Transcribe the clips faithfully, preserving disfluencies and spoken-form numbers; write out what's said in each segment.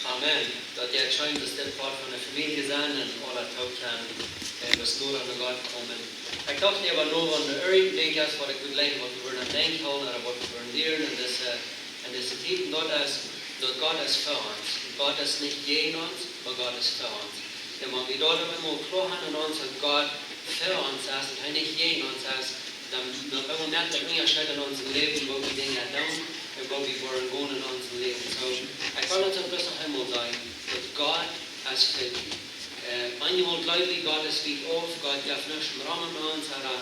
Amen. Daut jeit scheen, daut dit Poat von de Famielje sent un aule toop kjennen un daut noda no Gott komen. Ekj docht äwa no, wan irjent Dinkj es, waut ekj wull jlikj, waut wie wudden aun denkjen hoolen, ooda waut wie wudden lieren en dise, en dise Tiet, un daut es, daut Gott es fa ons. Gott es nich jäajen ons, oba Gott es fa ons. Un wan wie daut emol kloa haben en ons, daut Gott fa ons es, daut hee nich jäajen ons es, dan, dan woat daut Unjascheet en ons Läwen, woo wie Dinja doonen un woo wie woaren gonen en ons Läwen. Soo, ekj well ons uk bloos noch eemol sajen, daut Gott es fa die. Äh, eenjemol jleew wie, Gott es wiet auf, Gott jeft nuscht om rom met ons, ooda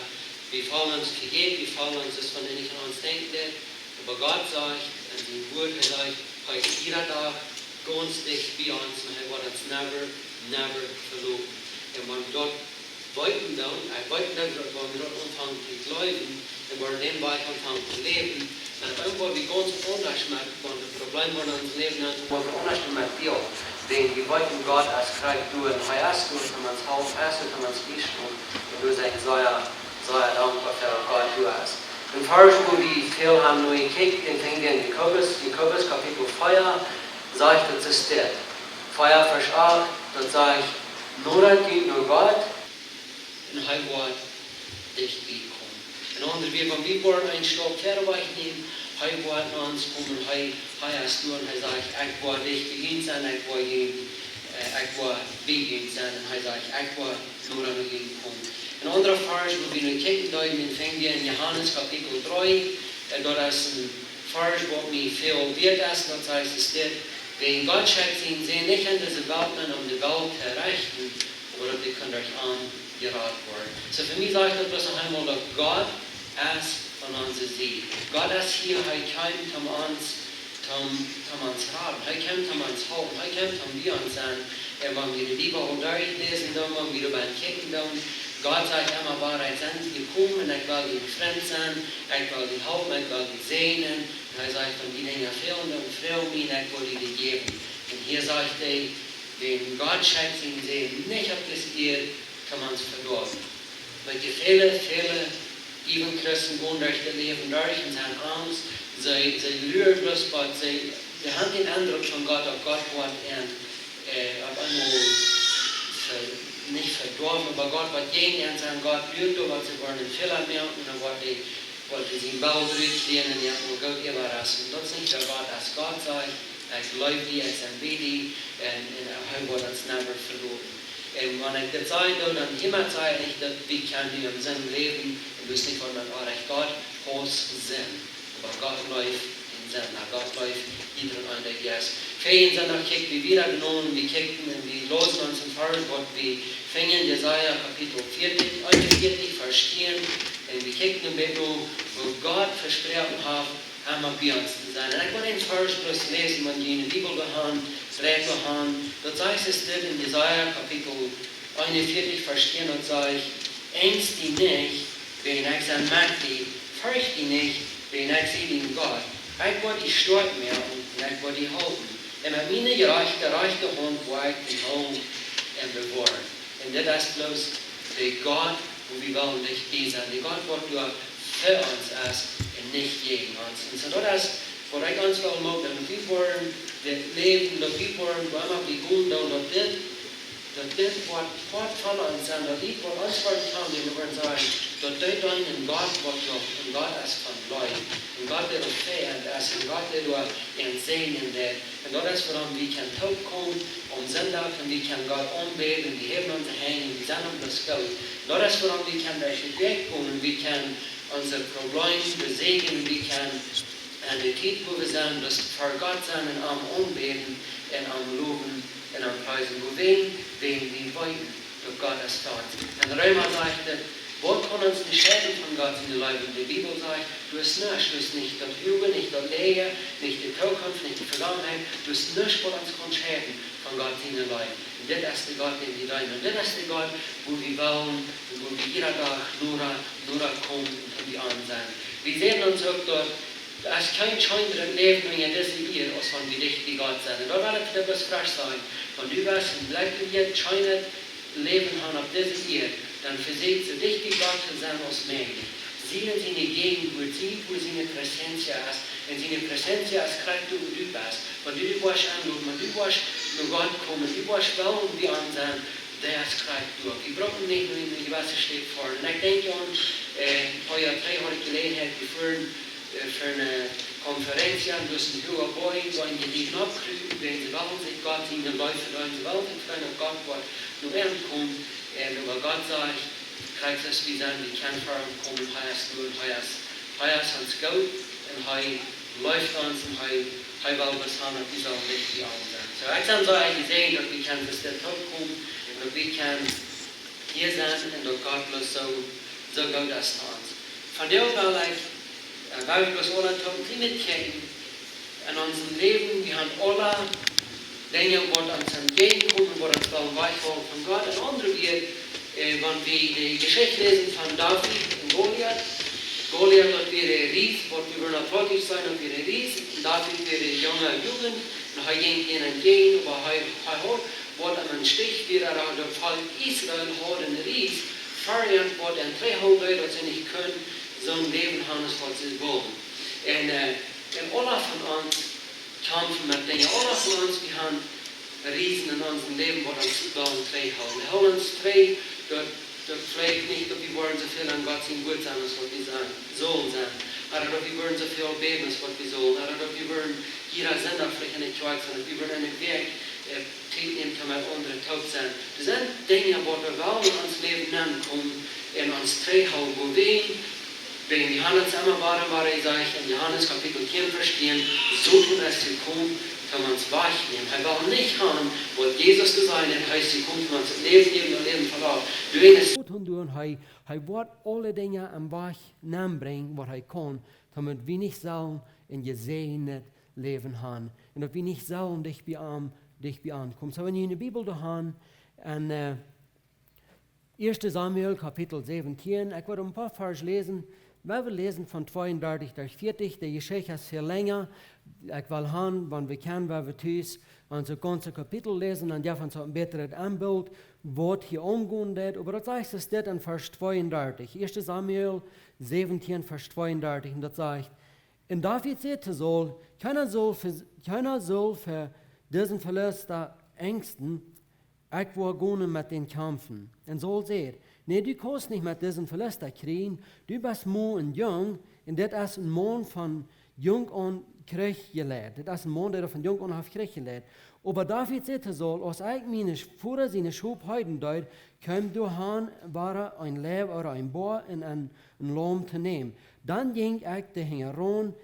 wie feelen ons vejäten, wie feelen ons, daut wan hee nich aun ons denkjen deit. Oba Gott sajcht en sien Wuat, hee sajcht, hee es jieda Dach gaunz dicht bie ons un hee woat ons never, never veloten. Un wan daut weeten dan, äh, weeten dan, daut wan wie daut aunfangen to jleewen un wan wie dän Wajch aunfangen to läwen, dan woa wie gaunz aundasch met, wan de Probleme en ons Läwen sent, woa wie aundasch met dealen. Wäajen wie weeten, Gott es krakjt doa un hee es doa, om ons to halpen, hee es doa, om ons to stonen. Un wie sent sea, sea dankboa fa waut Gott doa es. Een Varsch, wua wie väl haben nu jekjikjt, dän finj wie en Jakobus, Jakobus Kapitel vea, sajcht daut soo steit. Vea Varsch acht, daut sajcht, nodat jie no Gott un hee woat dicht bie komen. En aundre Wieed, wan wie woaren een Stap wieda wajch nämen, hee woat no ons komen, hee, hee es doa un hee sajcht, ekj woa dicht bie junt sennen, ekj woa junt, äh, ekj woa bie junt sennen. Un hee sajcht, ekj woa noda no junt komen. Een aundra Varsch, wua wie nu kjikjen deeden, dän finj wie en Johanes Kapitel dree. Äh, daut es een Varsch, waut mie väl wieet es, daut sajcht soo steit, wäajen Gott schekjt sienen Sän nich en dise Welt nenn, om de Welt to rechten, oba daut wie kunnen derch am jerat woaren. Soo fa mie sajcht daut bloos noch eemol, daut Gott es aun onse Sied. Gott es hia, hee kjemt om ons, om, om ons raden. Hee kjemt om ons halpen. Hee kjemt om bie ons sennen. Un wan wie de Bibel derchläsen doonen, wan wie doabennen kjikjen doonen, Gott sajcht emma wada, ekj sie jekomen un ekj well dien Frint sennen, ekj well die halpen, ekj well die säajnen. Un hee sajcht, wan die Dinja fälen, dan froag mie un ekj woa die dee jäwen. Un hia sajcht hee, wäajen Gott schekjt sienen Sän nich opp dise Ieed, om ons to vedoawen. Wiels väle, väle äwentitlich gonen derch daut Läwen derch un sent angst. See, see luaren bloos waut, see, see haben dän Endruck von Gott, daut Gott woat an, äh, opp eemol ve-, nich vedoawen, oba Gott woat jäajen an sennen, Gott luat doa, waut see woaren Fäla moaken un waut dee, waut dee sien Belt rutkjrieen un dee woaren goot äwaraschen. Daut es nich waut Gott es. Gott sajcht, ekj leew die, ekj sie bie die, un, un hee woat ons never veloten. Un wan ekj dit saj, dan, dan hiemet saj ekj nich, daut wie kjennen nu em Sind läwen, un daut es nich waut met Onrajcht. Gott hausst Sind. Oba Gott leeft dän Sindja, Gott leeft jieda eenen, dee daut deit. Väajen Sindach kjikjten wie wieda no, un wie kjikjten un wie läsen ons een Varsch, waut wie finjen, Jesaja Kapitel vea, eenunvieetich, Varsch tieen, un wie kjikjten een bät no, woo Gott vesproaken haft, emma bie ons to sennen. Un ekj well een Varsch bloos läsen, wan jie de Bibel doa han, dreit doa han. Daut sajcht soo steit en Jesaja Kapitel eenunvieetich, Varsch tieen, daut sajcht, enjst die nich, wäajen ekj sie mächtich, fercht die nich, wäajen ekj sie dien Gott. Ekj woa die stoakj moaken un ekj woa die halpen. Un met miene jerajchte, rajchte Haunt woa ekj die hoolen un bewoaren. Un dit es bloos de Gott, wua wie wellen dicht bie sennen. De Gott, waut doa fa ons es un nich jäajen ons. Un soo daut es waut ekj ons well moaken, daut wie woaren dit Läwen, daut wie woaren, wua emma wie gonen doonen, daut dit, daut dit woat, woat von ons sennen, daut dit woat ons woaren kjennen, un wie woaren sajen, daut dit dan een Gott woat, daut een Gott es von Leew, een Gott, dee doa fa ons es, een Gott, dee doa ons säajnen woat. Un daut es wuarom wie kjennen toopkomen aum Sindach un wie kjennen Gott aunbäden, wie häwen onse Henj, wie sent aum Beskjäwen. Daut es wuarom wie kjennen derch de Wäakj gonen, wie kjennen onse Probleme besäajnen, wie kjennen en de Tiet, wua wie sent, daut ver Gott sennen un am aunbäden un am lowen un am priesen. Wuarom? Wäajen wie weeten, daut Gott es fa ons. En Reema sajcht et, waut kaun ons nu scheiden von Gott siene Leew? De Bibel sajcht, doa es nuscht, doa es nich daut Huage, nich daut Läaje, nich de Tookunft, nich de Vegangenheit, doa es nuscht, waut ons kaun scheiden von Gott siene Leew. Un dit es de Gott, dän wie deenen. Un dit es de Gott, wua wie wellen un wua wie jieda Dach noda, noda komen un bie am sennen. Wie seenen ons uk daut, doa es kjeen scheenret Läwen unja dise Ieed, aus wan wie dicht bie Gott sent. Un daut well ekj die bloos fresch sajen. Wan du west een jlekjlichet, scheenet Läwen han opp dise Ieed, dan vesäkj soo dicht bie Gott to sennen aus mäajlich. Sie en siene Jäajenwuat, sie, wua siene Präsenz es, En siene presencia es krakjt doa, wua du best. Wan du die woascht aunloten, wan du woascht no Gott komen, du woascht wellen bie am sennen, dee es krakjt doa. Wie brucken nich no eene jewesse Städ foaren. Un ekj denkj aun, äh, een poa Joa trigj haud ekj Jeläajenheit, wie fuaren, äh, fa eene Konferenz, un doa es een huaga Boajch, wua een Jediet oppkrupen, wäajen see wellen sikj Gott siene Leew vedeenen, see wellen sikj vedeenen, daut Gott woat no an komen. Un oba Gott sajcht, krakjt soo aus wie sent, wie kjennen ver am komen, hee es doa un hee es, hee es ons goot un hee leeft ons un hee, hee well bloos han, daut wie sellen dicht bie am sennen. Soo, ekj sie soo jesäajent, daut wie kjennen dit toopkomen un daut wie kjennen hia sennen un daut Gott bloos soo, soo goot es to ons. Vondoag well ekj, äh, well ekj bloos aula toop kjikjen. En onsen Läwen, wie haben aula Dinja, waut ons entjäajenkomen, waut ons wellen wajchhoolen von Gott. En aundre Wieed, äh, wan wie de Jeschicht läsen von David un Goliat. Goliat, daut wia de Ries, waut wie wudden opp Plautdietsch sajen, daut wia de Ries. Un David wia de junga Jugend. Un hee jinkj an entjäajen, oba hee, hee haud waut am em Stich wia, daut daut Volkj Israel haud een Ries, verjäft waut an trigjhoolen deed, daut see nich kunnen soon Läwen haben, aus waut see wullen. Un, äh, un aula von ons kjamfen met Dinja. Aula von ons, wie haben Riesen en onsen Läwen, waut ons wellen trigjhoolen. Dee hoolen ons trigj, daut, daut veleicht nich, daut wie wudden soo väl aun Gott sien Wuat sennen, aus waut wie sennen, sullen sennen. Ooda daut wie wudden soo väl bäden, aus waut wie sullen. Ooda daut wie wudden jieda Sindach veleicht en de Kjoakj sennen. Daut wie wudden en de Wäakj, äh, Tiet nämen, om met aundre toop sennen. Doa sent Dinja, waut wie wellen en ons Läwen nenkomen, un ons trigjhoolen, wua wie, wäajen Johanes emma wada, wada sajcht, en Johanes Kapitel tieen, Varsch tieen, Soton es jekomen, om ons wajchnämen. Hee well nich haben, waut Jesus jesajcht haft, hee es jekomen, om ons daut Läwen jäwen, daut Läwen voll. Doa es Soton doa un hee, hee woat aule Dinja aum Wajch nenbrinjen, waut hee kaun, daut wie nich sellen een jesäajendet Läwen haben. Un daut wie nich sellen dicht bie am, dicht bie am komen. Soo, wan jie june Bibel doa haben, en, äh, Ieeschte Samuel Kapitel säwentieen, ekj woa een poa Varsch läsen. Wie wellen läsen von tweeundartich bat veatich. De Jeschicht es väl lenja. Ekj well han, wan wie kjennen, woa wie tus ons daut gaunze Kapitel läsen, dan jeft ons een bätret Enbilt, waut hia aungonen deit. Oba daut sajcht es dit en Varsch tweeundartich. Ieeschte Samuel säwentieen, Varsch tweeundartich. Un daut sajcht: Un David säd to Saul: Kjeena saul fa, kjeena saul fa disen Filista enjsten, ekj woa gonen met dän kjamfen. Un Saul säd: Nä, du kaust nich met disen Filista kjrieen, du best mau een Jung, un dit es een Maun von junk aun Kjrich jelieet. Dit es een Maun, dee von junk aun haft Kjrich jelieet. Oba David säd to Saul: Aus ekj miene Sch-, Voda siene Schop heeden deed, kjeem doa han wada een Leew ooda een Boa un een, een Laum to nämen. Dan jinkj ekj doa hinjaraun,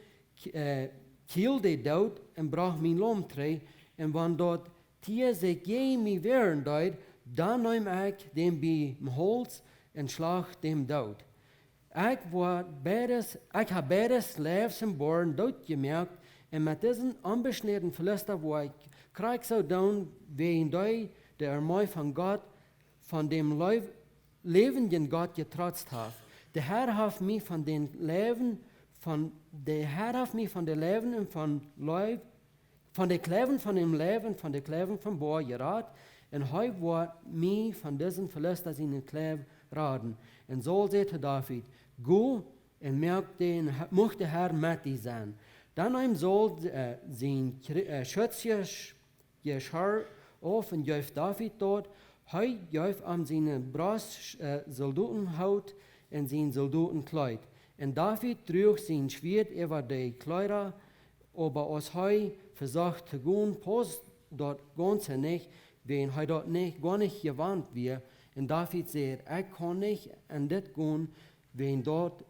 k-, äh, kjield dee doot un brocht mien Laum trigj. Un wan daut Tia sikj jäajen mie wäaren deed, dan neem ekj däm biem Hauls un schloach däm doot. Ekj woa beides, ekj hab beides Leew un Boa dootjemoakt, un met disen onbeschnäden Filista woa ekj krakjt soo doonen, wäajen dee de Armee von Gott, von däm Leew-, läwendjen Gott jetrotzt haft. De Herr haft mie von dän Leew, von, de Herr haft mie von de Leew un von Leew, von de Kjleew von däm Leew, von de Kjleew von Boa jerat, un hee woat mie von disen Filista siene Kjleew raden. Un Saul säd to David: Go, un mucht de, mucht de Herr met die sennen. Dan neem Saul, äh, sien Kri-, äh, Schutzje-, Jeschirr auf un jeef David daut. Hee jeef am siene Brost, äh, Soldotenhoot un sien Soldotenkjleet. Un David druach sien Schwieet äwa de Kjleeda, oba aus hee vesocht to gonen, pausst daut gaunz nich, wäajen hee daut nich, goanich jewant wia. Un David säd: Ekj kaun nich en dit gonen, wäajen daut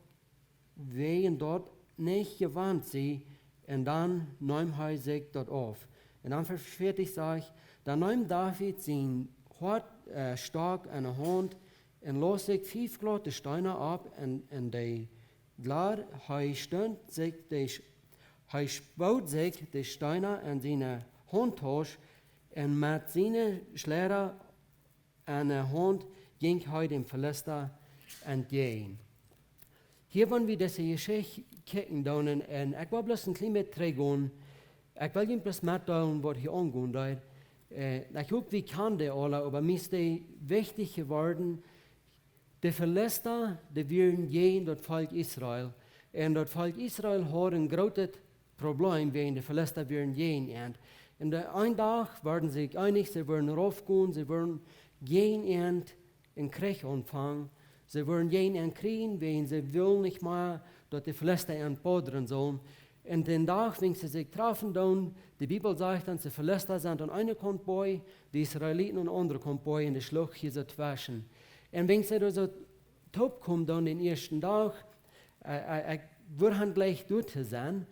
wäajen daut nich jewant sie, un dan neem hee sikj daut auf. Un dan Varsch veatich sajcht: Dan neem David sien Hoat-, äh, Stock enne Haunt un loos sikj fief glote Steena opp un, un dee glad. Hee stunt sikj de Sch-, hee spood sikj de Steena en siene Haunttausch, un met siene Schleeda enne Haunt jinkj hee däm Filista entjäajen. Hia, wan wie dise Jeschicht kjikjen doonen, un ekj well bloos een kjlien bät trigj gonen, ekj well junt bloos metdeelen, waut hia aungonen deed. Äh, ekj hop, wie kjanen dee aula, oba mie es dee wichtich jeworden. De Filista, dee wieren jäajen daut Volkj Israel. Un daut Volkj Israel haud een grootet Problem, wäajen de Filista wieren jäajen an. Un de, een Dach worden see sikj eenich, see wudden raufgonen, see wudden jäajen an en Kjrich aunfangen. See wudden jäajen an kjrieen, wäajen see wullen nich mea, daut de Filista an bodren sullen. Un dän Dach, wan see sikj trafen doonen, de Bibel sajcht, daut de Filista sent aun eene Kaunt bie, de Israeliten aun de aundre Kaunt bie, un de Schlucht hia soo tweschen. Un wan see doa soo toopkomen doonen dän ieeschten Dach, äh, äh, ekj wudd han jlikj doa to sennen,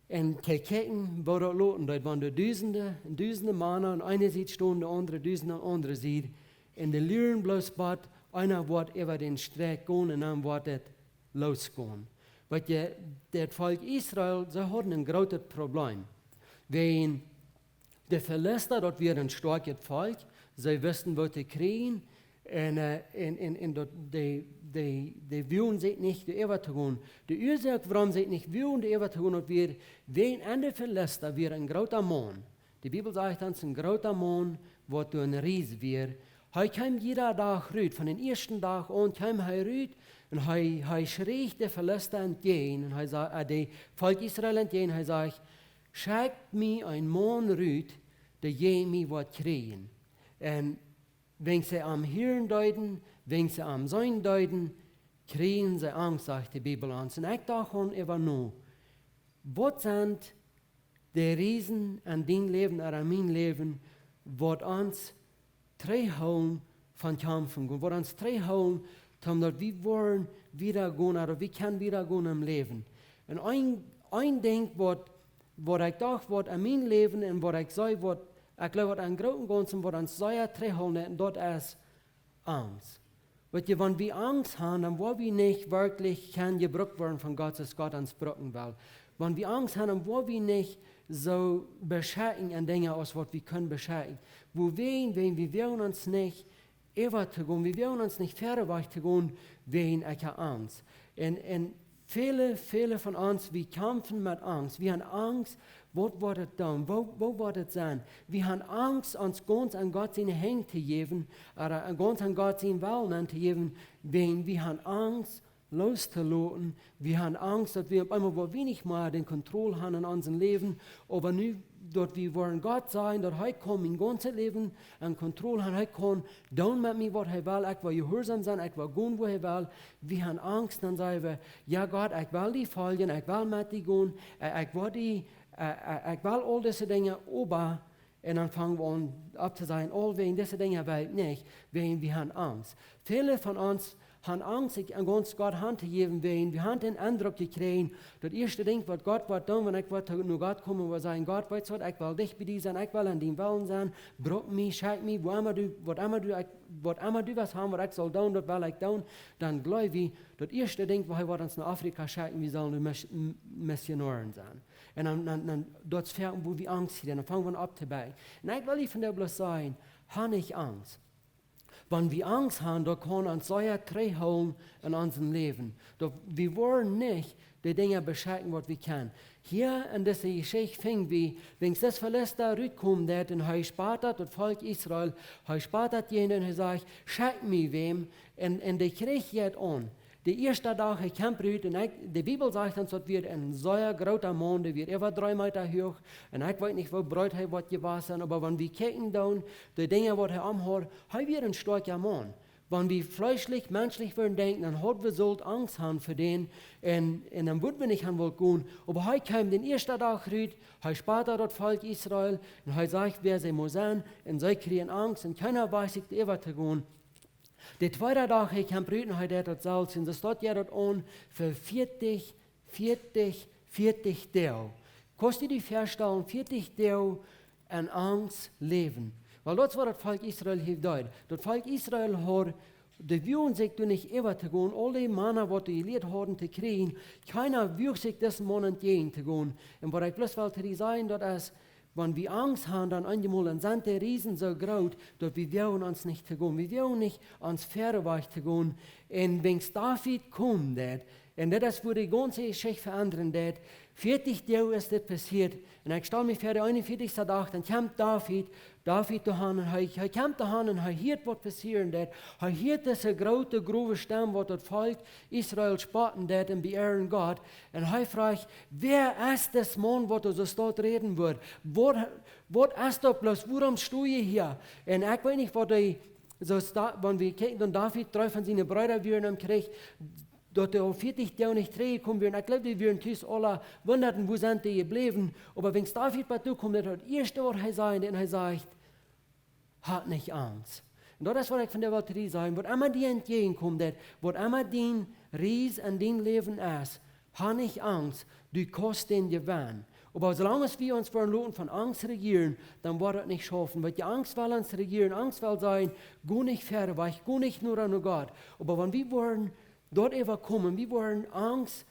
un to kjikjen, woo daut loten deed, wan doa dusende un dusende Mana aun eene Sied stonen, de aundre dusende aun de aundre Sied. Un dee luren bloos waut, eena woat äwa dän Strakj gonen un dan woat et losgonen. Waut je, daut Volkj Israel, see hauden een grootet Problem. Wäajen de Filista, daut wia een stoakjet Volkj, see wisten waut to kjrieen, un, äh, un, un, un daut, dee, dee, dee wuagen sikj nich doa äwa to gonen. De Uasoak, wuarom see nich wuagen doa äwa to gonen, daut wia, wäajen en de Filista wia een groota Maun. De Bibel sajcht, daut een groota Maun, waut doa een Ries wia. Hee kjeem jieda Dach rut, von dän ieeschten Dach aun kjeem hee rut, un hee, hee schrieech de Filista entjäajen, un hee säd, äh, de Volkj Israel entjäajen, hee säd: "Schekjt mie een Maun rut, dee jäajen mie woat kjrieen." Un wan see am hieren deeden, wan see am seenen deeden, kjrieejen see Angst, sajcht de Bibel ons. Un ekj docht doaräwa no, waut sent de Riesen en dien Läwen un en mien Läwen, waut ons trigjhoolen von kjamfen, waut ons trigjhoolen, daut wie wudden wieda gonen, ooda wie kjennen wieda gonen em Läwen. Un een, een Dinkj waut, waut ekj docht, waut en mien Läwen un waut ekj see, waut ekj jleew, waut em grooten Gaunzen, waut ons sea trigjhoolen, un daut es Angst. Weet jie, wan wie Angst haben, dan woa wie nich werkjlich kjennen jebrukt woaren von Gott, aus Gott ons brucken well. Wan wie Angst haben, dan woa wie nich soo beschekjen en Dinja, aus waut wie kjennen beschekjen. Wuarom? Wan wie woagen ons nich äwa to gonen, wie woagen ons nich wieda wajch to gonen, wäajen ekj hab Angst. Un, un väle, väle von ons, wie kjamfen met Angst. Wie haben Angst, waut woat et dan? Woo, woo woat et sennen? Wie haben Angst, ons gaunz aun Gott siene Henj to jäwen, ooda gaunz aun Gott sienen Wellen aun to jäwen, wäajen wie haben Angst, loos to loten. Wie haben Angst, daut wie opp eemol woa wie nich mea de Kontroll haben en onsen Läwen. Oba nu, daut wie wudden Gott sajen, daut hee kaun mien gaunzet Läwen en Kontroll haben, hee kaun doonen met mie, waut hee well, ekj woa jehuarsom sennen, ekj woa gonen, wua hee well. Wie haben Angst, dan saj wie: "Jo Gott, ekj well die foljen, ekj well met die gonen, äh, ekj woa die, äh, äh, ekj well aul dise Dinja, oba," un dan fang wie aun opp to sajen: "Aul wäajen dise Dinja well ekj nich, wäajen wie haben Angst." Väle von ons haben Angst, sikj aun gaunz Gott han to jäwen, wäajen wie haben dän Endruck jekjräajen, daut ieeschte Dinkj, waut Gott woat doonen, wan ekj woa to, no Gott komen, woa sajen: "Gott, weetst waut, ekj well dicht bie die sennen, ekj well aun dienen Wellen sennen, bruk mie, schekj mie, wua emma du, waut emma du, ekj, waut emma du woascht haben, waut ekj saul doonen, daut well ekj doonen." Dan jleew wie, daut ieeschte Dinkj, waut hee woat ons no Afrika schekjen, wie sellen doa Mis-, M-, Missionoaren sennen. Un dan, dan, dan, daut es fa, wua wie Angst haben, dan fang wie aun opp to bäden. Un ekj well die vondoag bloos sajen: Hab nich Angst. Wan wie Angst haben, daut kaun ons sea trigjhoolen en onsen Läwen. Daut wie wudden nich de Dinja beschekjen, waut wie kjennen. Hia en dise Jeschicht finj wie, wan dis Filista rutkomen deed un hee spott daut Volkj Israel, hee spott daut jäajen un hee sajcht: "Schekjt mie wäm," un, un de Kjrich jeit aun. De ieeschte Dach, hee kjemt rut, un ekj, de Bibel sajcht ons, daut wia een sea groota Maun, dee wia äwa dree Meeta huach, un ekj weet nich, woo breet hee woat jewast sennen, oba wan wie kjikjen doonen, de Dinja, waut hee aunhaud, hee wia een stoakja Maun. Wan wie fleeschlich, menschlich wudden denkjen, dan haud wie sullt Angst haben fa dän, un, un dan wudd wie nich aun wullen gonen, oba hee kjeem dän ieeschten Dach rut, hee spott daut Volkj Israel, un hee sajcht, wäa see motten sennen, un see kjrieejen Angst, un kjeena wajcht sikj doa äwa to gonen. De tweede Dach, hee kjemt rut un hee deit daut selfst. Un see stonen doa aun fa vieetich, vieetich, vieetich Doag. Kaust du die väastalen, vieetich Doag en Angst läwen? Wiels daut es, waut daut Volkj Israel hia deed. Daut Volkj Israel haud, dee wuagen sikj doa nich äwa to gonen, aul dee Mana, waut dee jelieet hauden to kjrieen, kjeena wuag sikj disen Maun entjäajen to gonen. Un waut ekj bloos well to die sajen, daut es, wan wie Angst haben, dan eenjemol, dan sent de Riesen soo groot, daut wie woagen ons nich to gonen. Wie woagen nich ons wieda wajch to gonen. Un wan David kjeem doa, Un dit es wua de gaunze Jeschicht veendren deed. Vieetich Doag es dit passieet. Un ekj stal mie väa, de eenunvieetichste Dach, dan kjemt David, David doahan un hee, hee kjemt doahan un hee hieet waut passieren deed. Hee hieet dise groote, growe Stemm waut daut Volkj Israel spotten deed un beehren Gott. Un hee fruach: "Wäa es dis Maun waut doa soo stolt räden woat? Waut, waut es daut bloos? Wuarom stonen jie hia?" Un ekj weet nich waut hee soo sta-, wan wie kjikjen, dan David, dree von siene Breeda wieren em Kjrich, daut dee aul vieetich Doag nich trigjjekomen wieren. Ekj jleew, dee wieren tus aula, wundaden, wua sent dee jebläwen? Oba wan David bat doa kjemt, daut, daut ieeschte waut hee sajcht, un hee sajcht: "Hab nich Angst." Un daut es waut ekj von de Welt hia saj. Waut emma die entjäajenkjemt, daut, waut emma dien Ries en dien Läwen es, hab nich Angst, du kaust dän jewennen. Oba soo lang aus wie ons woaren loten von Angst rejieren, dan woat daut nich schaufen. Wiels de Angst well ons rejieren, Angst well sajen: "Go nich wieda wajch, go nich noda no Gott." Oba wan wie woaren daut äwakomen, wie woaren Angst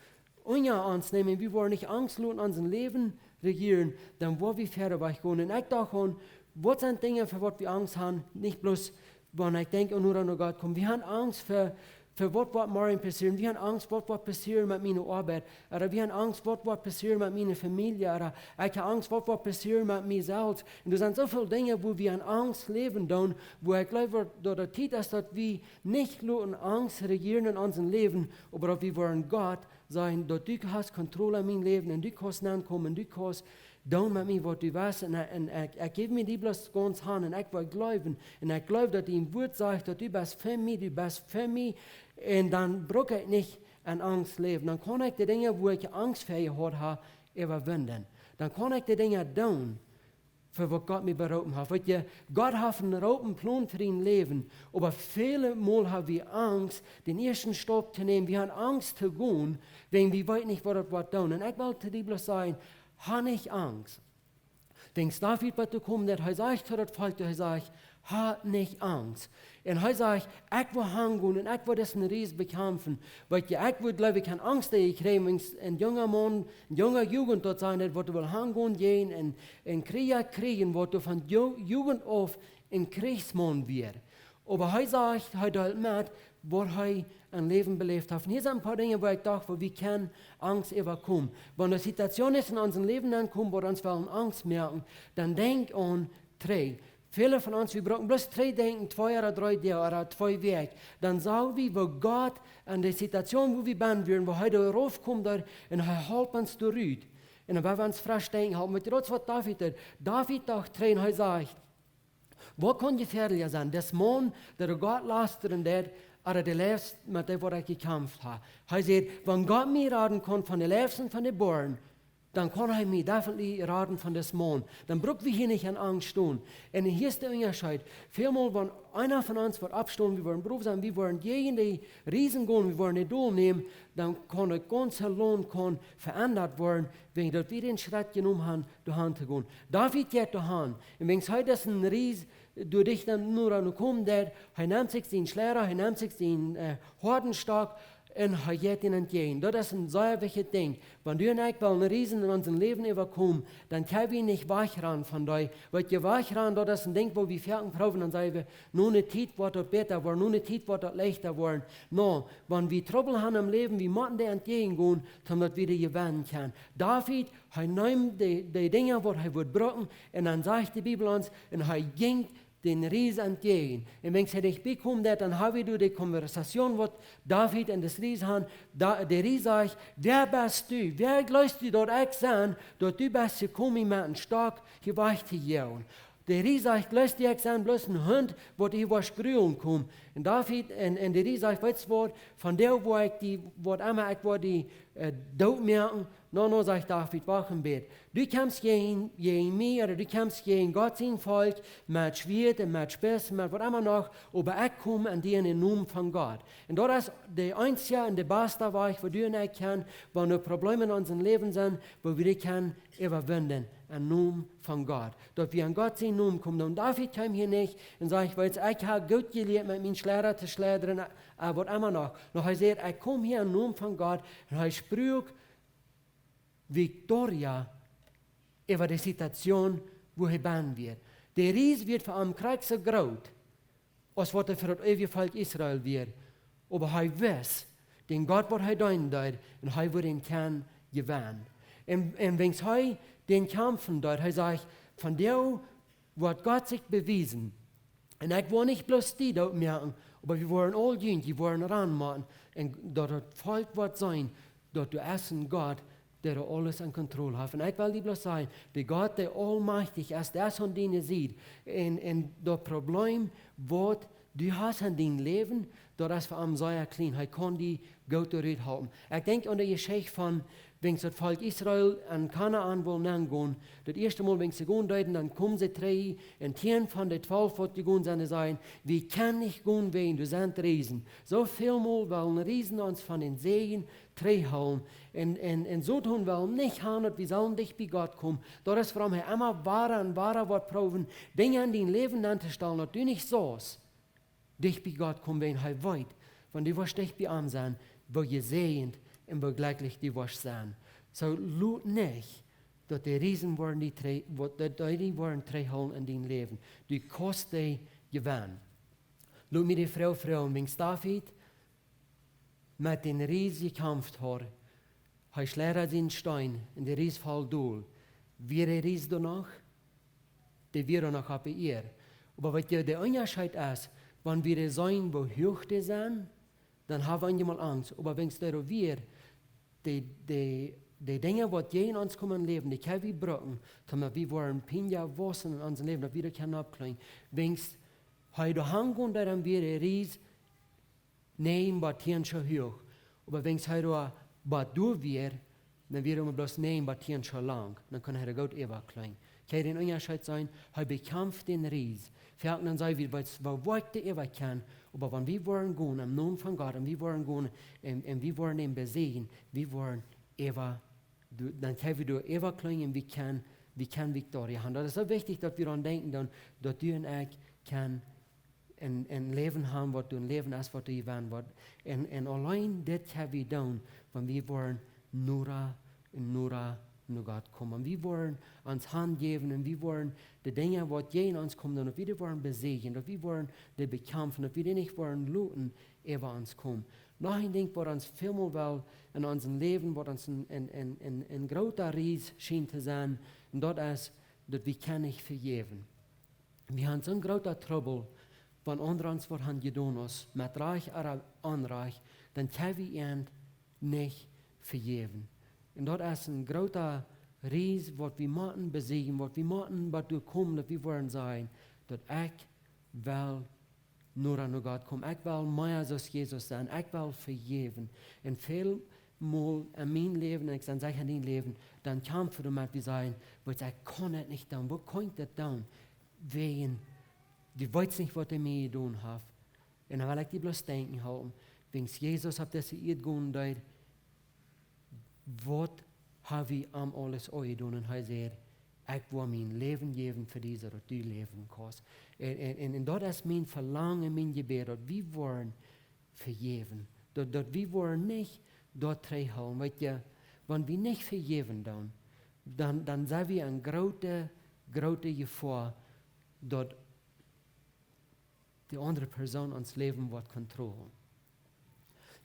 unja ons nämen, wie woaren nich Angst loten ons Läwen rejieren, dan woa wie wieda wajch gonen. Un ekj docht aun, waut sent Dinja, fa waut wie Angst haben? Nich bloos, wan ekj denkj aun noda no Gott komen. Wie haben Angst fa, fa waut woat morjen passieren. Wie haben Angst, waut woat passieren met miene Oabeit. Ooda wie haben Angst, waut woat passieren met miene Famielje. Ooda ekj hab Angst, waut woat passieren met mie selfst. Un doa sent soo väl Dinja, wua wie en Angst läwen doonen, wua ekj jleew, daut, daut de Tiet es, daut wie nich loten Angst rejieren en ons Läwen, oba daut wie woaren Gott sajen, daut du hast Kontroll aun mien Läwen un du kaust nenkomen, du kaust doonen met mie waut du west. Un, un ekj, ekj jäw mie die bloos gaunz han un ekj well jleewen. Un ekj jleew, daut dien Wuat sajcht, daut du best fa mie, du best fa mie. Un dan bruck ekj nich en Angst läwen. Dan kaun ekj de Dinja, wua ekj Angst fa jehaut hab, äwawinjen. Dan kaun ekj de Dinja doonen, fa waut Gott mie beroopen haft. Weetst, Gott haft een Roop, een Plon fa dien Läwen. Oba väle Mol hab wie Angst, dän ieeschten Stap to nämen. Wie haben Angst to gonen, wäajen wie weeten nich, waut daut woat doonen. Un ekj well to die bloos sajen, hab nich Angst. Wan David bat doa kjemt, daut hee sajcht to daut Volkj, hee sajcht: "Hab nich Angst." Un hee sajcht: "Ekj woa hangonen un ekj woa disen Ries bekjamfen." Weetst, ekj wudd, jleew ekj, kjeene Angst, dee ekj kjrieech, wan een junga Maun, eene junge Jugend doa sent, dee woat well hangonen, jäajen een, een Kjrieja kjrieen, waut doa von Ju-, Jugend auf een Kjrieechsmaun wia. Oba hee sajcht, hee deelt met, waut hee em Läwen beläft haft. Un hia sent een poa Dinja, wua ekj docht, wua wie kjennen Angst äwakomen. Wan de Situationen en ons Läwen aunkomen, waut ons wellen Angst moaken, dan denkj aun dree. Väle von ons, wie brucken bloos dree denkjen, twee ooda dree Doag ooda twee Wäakj. Dan saj wie, woo Gott en de Situation, wua wie bennen wieren, woo hee doa rauf kjemt doa un hee halpt ons doa rut. Un dan woa wie ons fresch denkjen halpen. Weetst, daut es waut David deed. David docht dree un hee sajcht: "Waut kaun jefäadlicha sennen? Dis Maun, dee Gott lastren deed, ooda de Leew, met dee waut ekj jekjamft hab?" Hee sajcht: "Wan Gott mie raden kaun von de Leew un von de Boaren, dan kaun hee mie definitely raden von dis Maun. Dan bruck wie hia nich en Angst stonen." Un hia es de Unjascheet. Väl Mol, wan eena von ons woat oppstonen, wie woaren brow sennen, wie woaren jäajen de Riesen gonen, wie woaren de Dol nämen, dan kaun daut gaunze Launt kaun veendat woaren, wäajen daut wie dän Schrett jenomen haben, doa han to gonen. David jeit doa han. Un wan hee disen Ries doa dicht aun, noda no kjemt, hee nemt sikj sienen Schleeda, hee nemt sikj sienen, äh, Hoadenstock un hee jeit am entjäajen. Daut es een sea wichtjet Dinkj. Wan du un ekj wellen Riesen en ons Läwen äwakomen, dan kjenn wie nich wajchrannen von dee. Weetst, wajchrannen, daut es een Dinkj, wua wie foaken proowen, dan sajen wie: "No ne Tiet woat daut bäta woaren, no ne Tiet woat daut leichta woaren." Nä, wan wie Trubbel haben em Läwen, wie motten dee entjäajen gonen, daut wie dee jewennen kjennen. David, hee nemt de, de Dinja, waut hee wudd brucken, un dan sajcht de Bibel ons, un hee jinkj dän Ries entjäajen. Un wan hee dicht bie kjeem, dan hab wie doa de Konversation, waut David un dis Ries han. Da, de Ries sajcht: "Wäa best du? Wäa jleefst du, daut ekj sie, daut du best jekomen met een Stock hia wajch to joagen?" De Ries sajcht: "Jleefst du, ekj sie bloos een Hunt, waut hia woat grulen komen?" Un David, un, un de Ries sajcht: "Weetst waut, von doa woa ekj die, waut emma ekj woa die, äh, doot moaken." "Nä, nä," sajcht David, "wacht een bät. Du kjemst jäajen, jäajen mie, ooda du kjemst jäajen Gott sien Volkj met Schwieet un met Spiees un met waut emma noch, oba ekj kom aun die en dän Nomen von Gott." Un daut es de eensje un de baste Wajch, woo du un ekj kjennen, wan doa Probleme en ons Läwen sent, woo wie dee kjennen äwawinjen, em Nomen von Gott. Daut wie aun Gott sien Nomen komen. Un David kjeem hia nich un sajcht: "Weetst, ekj hab goot jelieet met mienen Schleeda to schleddren, äh, waut emma noch." Nä, hee sajcht: "Ekj kom hia em Nomen von Gott." Un hee sprakj Victoria äwa de Situation, wua hee bennen wia. De Ries wia fa am krakjt soo groot aus waut hee fa daut eewje Volkj Israel wia. Oba hee wist, dän Gott, waut hee deenen deed, un hee wudd dän Kjamf jewennen. Un, un wiels hee dän kjamfen deed, hee säd: "Vondoag woat Gott sikj bewiesen. Un ekj woa nich bloos die doot moaken, oba wie woaren aul junt, wie woaren ranmoaken. Un daut daut Volkj woat seenen, daut doa es een Gott, dee doa aules en Kontroll haft." Un ekj well die bloos sajen, de Gott, dee aulmajchtich es, dee es aun diene Sied. Un, un daut Problem, waut du hast en dien Läwen, daut es fa am sea kjlien. Hee kaun die goot doaderch halpen. Ekj denkj aun de Jeschicht von, wiels daut Volkj Israel en Kanaan wull nengonen. Daut ieeschte Mol, wiels see gonen deeden, dan kjeemen see trigj, un tieen von de twalf, waut jegonen sent, säden: "Wie kjennen nich gonen, wäajen doa sent Riesen." Soo väl Mol wellen Riesen ons von dän Säajen trigjhoolen. Un, un, un soo doonen wie nich han, daut wie sellen dicht bie Gott komen. Daut es wuarom hee emma wada un wada woat proowen, Dinja en dien Läwen auntostonen, daut du nich saust dicht bie Gott komen, wäajen hee weet, wan du woascht dicht bie am sennen, woo jesäajent un woo jlekjlich du woascht sennen. Soo lot nich, daut de Riesen woaren die trigj-, waut, daut dee die woaren trigjhoolen en dien Läwen. Du kaust dee jewennen. Lot mie de Froag froagen, wiels David met dän Ries jekjamft haud, hee schleidad sienen Steen un de Ries foll dol. Wia de Ries doa noch? Dee wia doa noch oppe Ieed. Oba waut je de Unjascheet es, wan wie dee seenen, woo huach dee sent, dan hab wie eemol Angst. Oba wiels dee doa wia, de, de, de Dinja, waut jäajen ons komen em Läwen, dee kjenn wie brucken, daut wie woaren Pinja wausen en ons Läwen, daut wie doa kjennen oppkjlimmen. Wiels hee doa hangonen deed, dan wia de Ries näajen bat tieen Schoo huach. Oba wiels hee doa bat doa wia, dan wia hee mau bloos näajen bat tieen Schoo lang. Dan kunn hee doa goot äwakjlimmen. Kjenn jie dän Unjascheet seenen? Hee bekjamft dän Ries. Foaken dan saj wie, weetst, woo wiet dee äwakjemt. Oba wan wie woaren gonen em Nomen von Gott, un wie woaren gonen un, un wie woaren am beseenen, wie woaren äwa, du, dan kjenn wie doa äwakjlimmen, wie kjennen, wie kjennen Victoria haben. Daut es soo wichtich, daut wie doaraun denkjen, dan, daut du un ekj kjennen een, een Läwen haben, waut doa een Läwen es, waut doa jewennen woat. Un, un auleen dit kjenn wie doonen, wan wie woaren noda un noda no Gott komen. Wan wie woaren ons hanjäwen un wie woaren de Dinja, waut jäajen ons komen, daut wie dee woaren beseenen, daut wie woaren dee bekjamfen, daut wie dee nich woaren loten äwa ons komen. Noch een Dinkj, waut ons väl mol well en ons Läwen, waut ons een, een, een, een, een groota Ries schient to sennen, un daut es, daut wie kjennen nich vejäwen. Wie haben soon groota Trubbel, wan aundre ons waut haben jedonen, aus met Rajcht ooda Onrajcht, dan kjenn wie an nich vejäwen. Un daut es een groota Ries, waut wie motten beseenen, waut wie motten bat doa komen, daut wie woaren sajen, daut ekj well noda no Gott komen. Ekj well mea soo aus Jesus sennen. Ekj well vejäwen. Un väl mol en mien Läwen, un ekj sie secha en dien Läwen, dan kjamf wie doamet, wie sajen, weetst, ekj kaun daut nich doonen. Woo kaun ekj daut doonen? Wäajen du weetst nich, waut hee mie jedonen haft. Un dan well ekj die bloos denkjen hoolen, wiels Jesus opp dise Ieed jegonen es, waut haft hee am aules aunjedonen? Un hee säd: "Ekj woa mien Läwen jäwen fa die, soo daut du läwen kaust." Un, un, un, un daut es mien Velangen, mien Jebäd, daut wie woaren vejäwen. Daut, daut wie woaren nich doa trigjhoolen. Weetst, wan wie nich vejäwen doonen, dan, dan sent wie en groote, groote Jefoa, daut de aundre Persoon ons Läwen woat kontrollen.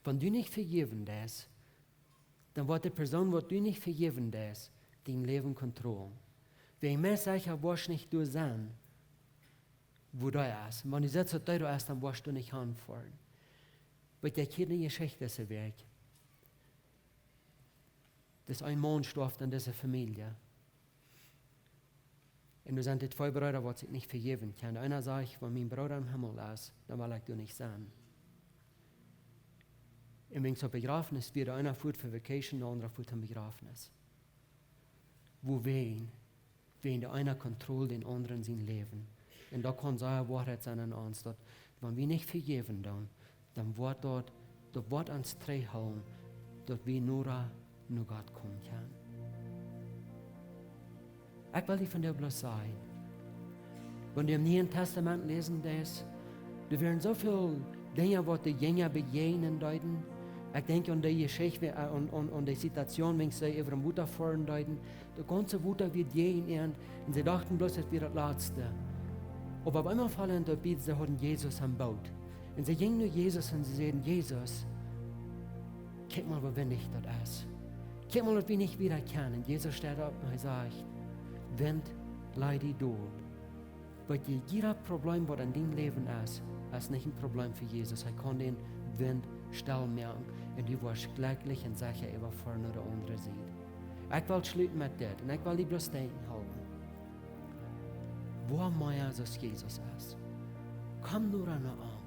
Wan du nich vejäwen deist, dan woat de Persoon, waut du nich vejäwen deist, dien Läwen kontrollen. Wäajen mea secha woascht nich doa sennen, wua dee es. Wan du sitst, waut dee doa es, dan woascht du nich hanfoaren. Weetst, ekj hia eene Jeschicht dise Wäakj. Daut een Maun storf en dise Famielje. Un doa sent dee twee Breeda, waut sikj nich vejäwen kjennen. Eena sajcht: "Wan mien Brooda em Himmel es, dan well ekj doa nich sennen." Un wiels see opp Bejrafnis wieren, eena foat fa Vacation, de aundra foat toom Bejrafnis. Wuawäajen? Wäajen de eena kontrolleet dän aundren sien Läwen. Un daut kaun sea Woarheit sennen aun ons, daut wan wie nich vejäwen doonen, dan woat daut, daut woat ons trigjhoolen, daut wie noda no Gott komen kjennen. Ekj well die vondoag bloos sajen, wan du em Nieen Tastament läsen deist, doa wieren soo väl Dinja, waut de Jinja bejäajnen deeden. Ekj denkj aun dee Jeschicht, äh, aun, aun, aun dee Situation, wan see äwa daut Wota foaren deeden. Daut gaunze Wota wia jäajen an, un see dochten bloos, daut wia daut latste. Oba opp eemol foll an daut bie, see hauden Jesus aum Boot. Un see jinjen no Jesus un see säden: "Jesus, Kjikj mol, woo windich daut es. Kjikj mol, daut wie nich wieda kjennen. Un Jesus steit opp un hee sajcht: Wint, laj die dol. Waut je, jieda Problem, waut en dien Läwen es, es nich een Problem fa Jesus. Hee kaun dän Wint stell moaken un du woascht jlekjlich un secha äwafoaren no de aundre Sied. Ekj well schluten met dit un ekj well die bloos denkjen halpen: Woa mea aus Jesus es. Komm noda no am.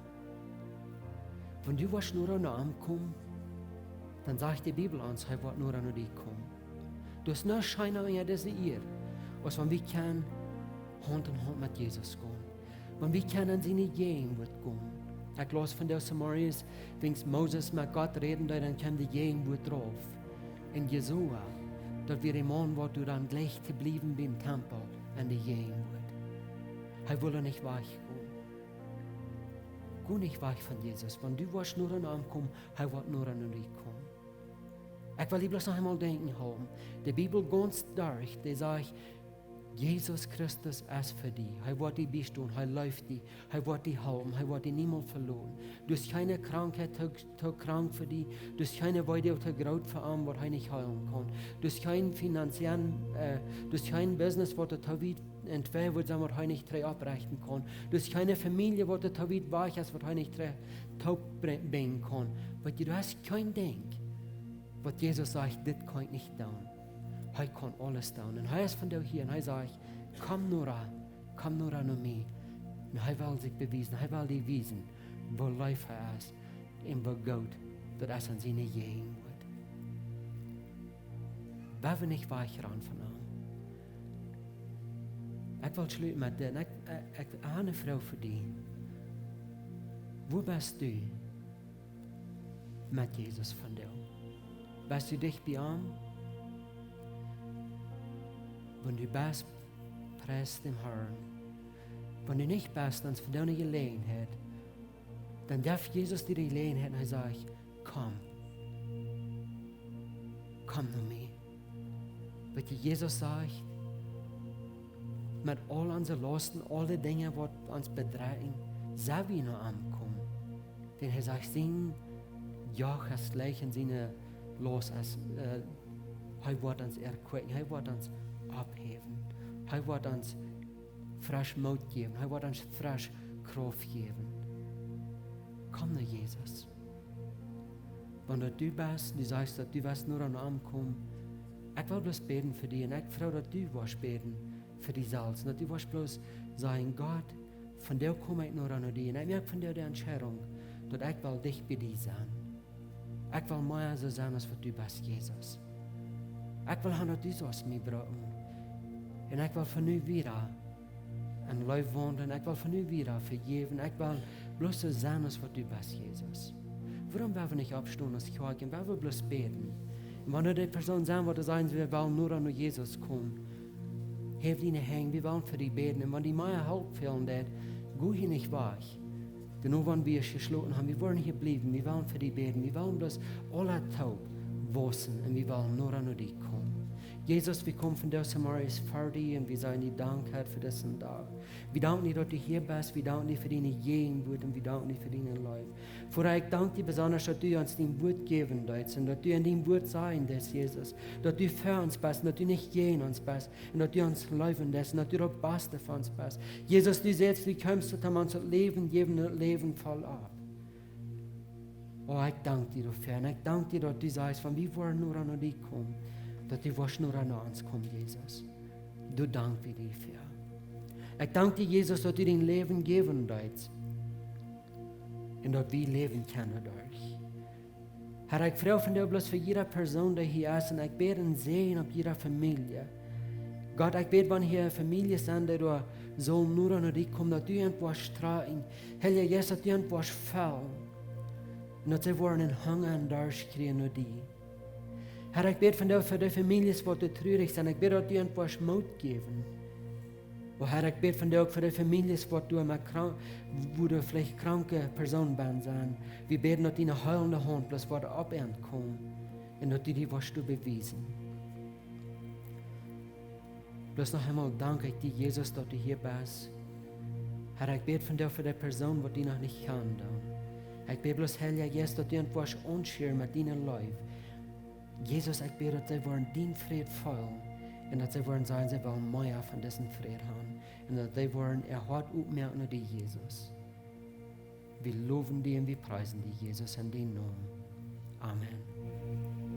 Wan du woascht noda no am komen, dan sajcht de Bibel ons, hee woat noda no die komen. Daut es nuscht scheena unja dise Ieed, aus wan wie kjennen Haunt en Haunt met Jesus gonen. Wan wie kjennen en siene Jäajenwoat gonen. Ekj laus vondoag zemorjes, wiels Moses met Gott räden deed, dan kjeem de Jäajenwoat rauf. Un Josua, daut wia de Maun, waut doa dan jleich to bliewen biem Tempel en de Jäajenwoat. Hee wull nich wajch gonen. Go nich wajch von Jesus. Wan du woascht noda no am komen, hee woat noda no die komen. Ekj well die bloos noch eemol denkjen halpen. De Bibel gaunz derch, dee sajcht, Jesus Christus es fa die. Hee woat die biestonen, hee leeft die, hee woat die halpen, hee woat die niemols veloten. Doa es kjeene Krankheit too, too krank fa die, doa es kjeene Weedoag too groot fa am, waut hee nich heelen kaun. Doa es kjeen finanziell, äh, doa es kjeen business, waut doa too wiet entwei woat sennen, waut hee nich trigj opprechten kaun. Doa es kjeene Famielje, waut doa too wiet wajch es, waut hee nich trigj toop bre-, brinjen kaun. Waut je, doa es kjeen Dinkj, waut Jesus sajcht, dit kaun ekj nich doonen. Hee kaun aules doonen. Un hee es vondoag hia un hee sajcht, komm noda, komm noda no mie. Un hee well sikj bewiesen, hee well die wiesen, woo leef hee es un woo goot daut es en siene Jäajenwoat. Woa wie nich wajchrannen von am. Ekj well schluten met dit. Ekj, ekj, ekj hab eene Froag fa die. Woo best du met Jesus vondoag? Best du dicht bie am? Wan du best, pries dän Harn. Wan du nich best, dan es vondoag eene Jeläajenheit. Dan jeft Jesus die de Jeläajenheit un hee sajcht, komm. Komm no mie. Waut je, Jesus sajcht, met aul onse Lausten, aule Dinja, waut ons bedrekjen, sell wie no am komen. Dan hee sajcht, sien Joch es leicht un siene Laust es, äh, hee woat ons erquicken, hee woat ons opphäwen, hee woat ons fresch Moot jäwen, hee woat ons fresch Krauft jäwen. Komm no Jesus. Wan daut du best, du sajchst, daut du west noda no am komen, ekj well bloos bäden fa die un ekj froag, daut du woascht bäden fa die selfst, daut du woascht bloos sajen, Gott, vondoag kom ekj noda no die un ekj moak vondoag de Entscheidunk, daut ekj well dicht bie die sennen. Ekj well mea soo sennen aus waut du best, Jesus. Ekj well han, daut du saust mie brucken. Un ekj well von nu wieda en Leew waundlen. Ekj well von nu wieda vejäwen. Ekj well bloos soo sennen aus waut du best, Jesus. Wuarom woa wie nich oppstonen aus Kjoakj un woa wie bloos bäden? Un wan doa de Persoon sent, waut doa sajen, see wellen noda no Jesus komen, heff diene Henj, wie wellen fa die bäden. Un wan die mea Help fälen deit, go hia nich wajch. Denn nu, wan wie jeschloten haben, wie woaren hia bliewen, wie wellen fa die bäden, wie wellen bloos aula toop wausen un wie wellen noda no die komen. Jesus, wie komen vondoag zemorjes ver die un wie sajen die Dank, Herr, fa disen Dach. Wie danken die, daut du hia best, wie danken die fa diene Jäajenwoat un wie danken die fa diene Leew. Voda, ekj dank die besonda, daut du ons dien Wuat jäwen deist un daut du en dien Wuat sajen deist, Jesus, daut du fa ons best un daut du nich jäajen ons best un daut du ons leewen deist un daut du daut Baste fa ons best. Jesus, du sajchst, du kjemst, daut du ons daut Läwen jäwen, daut Läwen voll opp. O, ekj dank die doafäa un ekj dank die, daut du sajchst, wan wie woaren noda no die komen, daut du woascht noda no ons komen, Jesus. Doa dank wie die fäa. Ekj dank die, Jesus, daut du dien Läwen jäwen deist un daut wie läwen kjennen doaderch. Herr, ekj froag vondoag bloos fa jieda Persoon, dee hia es, un ekj bäd een Säajen opp jieda Famielje. Gott, ekj bäd, wan hia Famieljes sent, dee doa sellen noda no die komen, daut du an woascht trakjen. Heilja Jeist, daut du an woascht fellen. Un daut see woaren een Hunga un Darscht kjrieen no die. Herr, ekj bäd vondoag fa de Famieljes, waut doa trurich sent. Ekj bäd, daut du an woascht Moot jäwen. O Herr, ekj bäd vondoag uk fa de Famieljes, waut doa met krank, wua doa veleicht kranke Persoonen bie sent. Wie bäden, daut diene heelende Haunt bloos woat opp an komen un daut du die woascht doa bewiesen. Bloos noch eemol dank ekj die, Jesus, daut du hia best. Herr, ekj bäd vondoag fa de Persoon, waut die noch nich kjanen doonen. Ekj bäd bloos, Heilja Jeist, daut du an woascht aunschieren met diene Leew. Jesus, ekj bäd, daut see woaren dien Fräd feelen un daut see woaren sajen, see wellen mea von disen Fräd haben un daut see woaren äa Hoat opmoaken no die, Jesus. Wie lowen die un wie priesen die, Jesus, en dienen Nomen. Amen.